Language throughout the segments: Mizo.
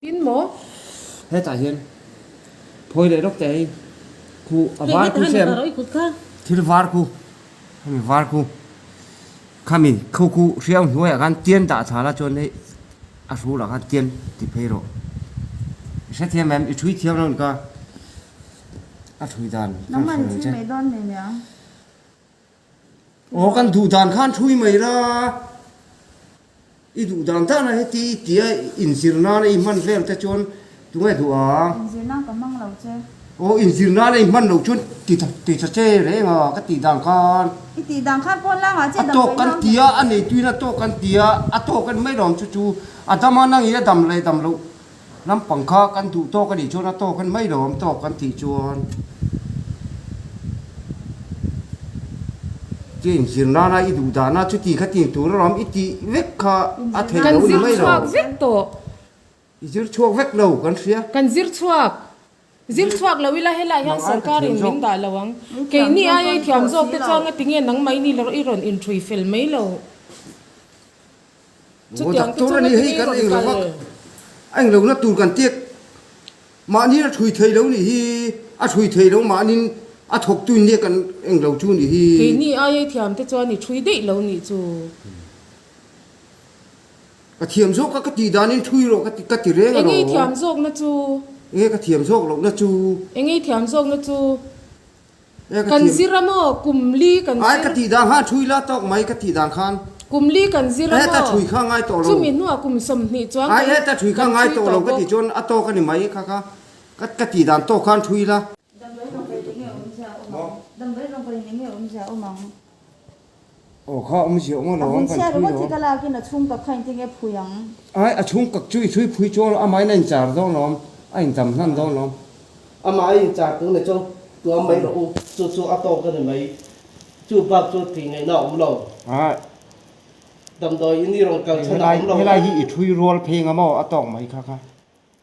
Tin maw? Hetah hian phawi leh lawk teh hei khu a var khu sem thil var khu hemi var khu khami khu khu hriau hnuaiah khan tian dah tha la chuan hei a hrulah khan tian ti phei rawh i hrethiam em i thui thiam lo ni ka a thui dan ka hre lo che. Aw kan duh dan khan thui mai la. I duh dan dan a heti i tia inzir nana i hman vel te chuan tunge duh ang? Inzir nan ka hmang lo che. Aw inzir nana i hman loh chuan ti ti tha che reng a ka tih dan khan. I tih dan khan pawn langah che A tawk kan tia a neituin a tawk kan tia a tawk en mai lawm chu chu a dam a nangin a dam leh dam loh lampang kha kan duh tawk a nih chuan a tawk en mai lawm tawk kan tih chuan. Tia inzir nana i duh dana chuti kha tih tur alawm i tih vek kha a theih Kan lo ni zir mai lo. chhuak vek tawh. I zir chhuak vek lo kan hria. Kan zir chhuak. Zir chhuak lo ila helai hian Nang ai ka sorkar thiam in zawk. min dah lo ang. I thiam Keini zawk aia i chuan i thiam thawh zawk si te lo. chuan ngatinge nangmah i ni lo i rawn inthui fel mai lo. Aw Chutiang te doctor chu a ni ngatinge hei i kan rawn eng lo kal. vak a eng lo na tur kan tiak. Mahni a thui thei lo nih hi, a thui thei lo mahnin a thawktu in nia kan eng lo chu nih hi. Keini aia i thiam te chuan i thui daih lo nih chu. Ka thiam zawk a ka tih danin thui rawh ka ti ka ti reng Enge i alawm. thiam zawkna chu? Enge ka thiam zawk lohna chu? Enge i thiam zawkna chu? E ka Kan thiam. zir a maw? Kum li kan Ai zir. ka tih dan khan thui la tawk mai ka tih dan khan. Kum li kan zir a Heta maw? thui kha ngai tawh lo. Chumi hnuah kum 20 chuan Ai kan heta thui kha kan ngai thui tawh lo tawh ka tih bawk. chuan a tawk a ni mai kha kha ka ka tih dan tawk khan thui la. Damdawi rawn kal in enge awmzia a awm ang? Damdawi rawn kal in enge awmzia a awm ang? Aw kha awmzia awm A alawm vun kan chhia thui ringawt hi lawm. ka lakin a chhung kak kha engtin nge phui ang? Ai a chhung kak chu i thui phui chuan amahin a inchar dawn lawm, a intam hnan dawn lawm. Amah a inchar tur ni chuan tuam mai rawh u, chu chu a tawk a ni mai. Chu bak chu tih ngaihna a awm lo. Ai. Damdawi in i rawn kal chhan a Helai awm lo. helai hi i thui rual pheng a maw a tawk mai kha kha.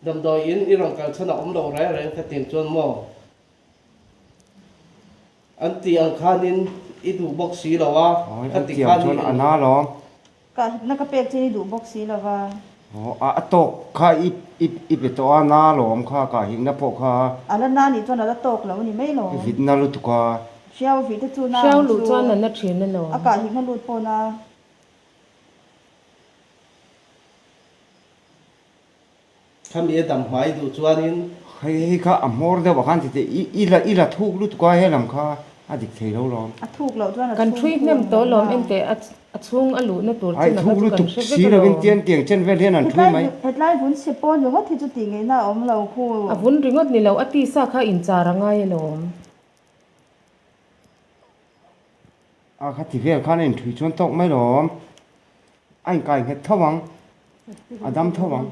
Damdawi in i rawn kal chhan a awm lo reng reng ka tin chuan maw? An tih ang khanin i duh bawk si lo a, Awi, ka an ti tih ang khan chuan i a na lawm. Ka hipna ka pek chin i duh bawk si lo va. Aw, a a tawk kha i i i pe tawh a, na lawm kha ka hipna pawh kha. A la na nih chuan a la tawk lo a ni mai lawm. I vitna lutuk a. Hriau vih te chu na Hriau ang luh chu. chuan a na thin a lawm. A kah hipna lut pawh na. Khami a dam hmai duh chuanin. Hei hei kha a hmawr deuh ah khan ti teh i i la i la thuk lutuk a helam kha a dik thei lo lawm. A thuk loh chuan a Kan chhung thui khu hnem ang tawh lawm na. enteh a a chhung a luhna tur Ai chin a kha thuk chu kan lutuk hre vek si lovin alawm. tian tiang chen vel hian an thui Hetlai mai. hetlai vun chhe pawn ringawt hi chu tih ngaihna a awm lo khu. A vun ringawt ni lo a tisa kha inchar a ngai alawm. A kha ti vel khan a inthui chuan tawk mai lawm. A inkai nghet tho ang, a dam tho ang.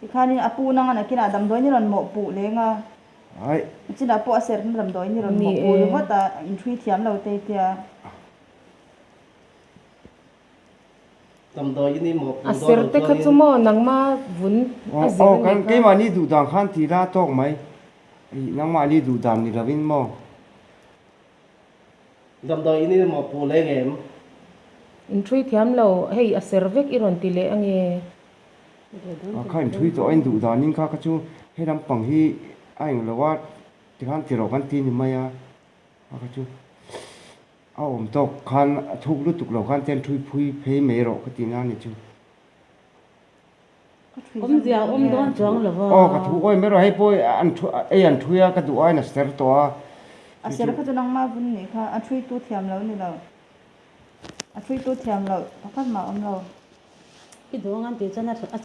Tikhanin a pu nang a nakinah damdawi ni rawn mawhpuh leng a, chinah pawh a serhna damdawi ni rawn mawhpuh ringawt a, inthui thiam lo te tia. Damdawi ni mawhpuh A dawn lo serte kha chuanin. chu maw nangma vun a zir Aw, a nih kan kha. keimahni duh dan khan ti la tawk mai. Nangmahni duh dan ni lovin maw. Damdawi in i mawhpuh leng em? In thui thiam lo, hei a ser vek i rawn ti leh ange. A kha in thui tawh a in duh danin kha kha chu he lampang hi a eng lo a tikhan ti rawh kan ti ni mai a, a kha chu a awm tawk khan a thuk lutuk lo khan ten thui phui phei mai rawh ka ti na ni chu. Awmzia a awm dawn chuang lo va. Aw ka thu awi mai rawh hei pawh an thu ei an thui a ka duh aiin a ser tawh a. A ser kha chu nangmah vun nih kha a thui tu thiam lo ni lo. A thui tu thiam lo pakhat mah awm lo. I duh ang an tih chuan a.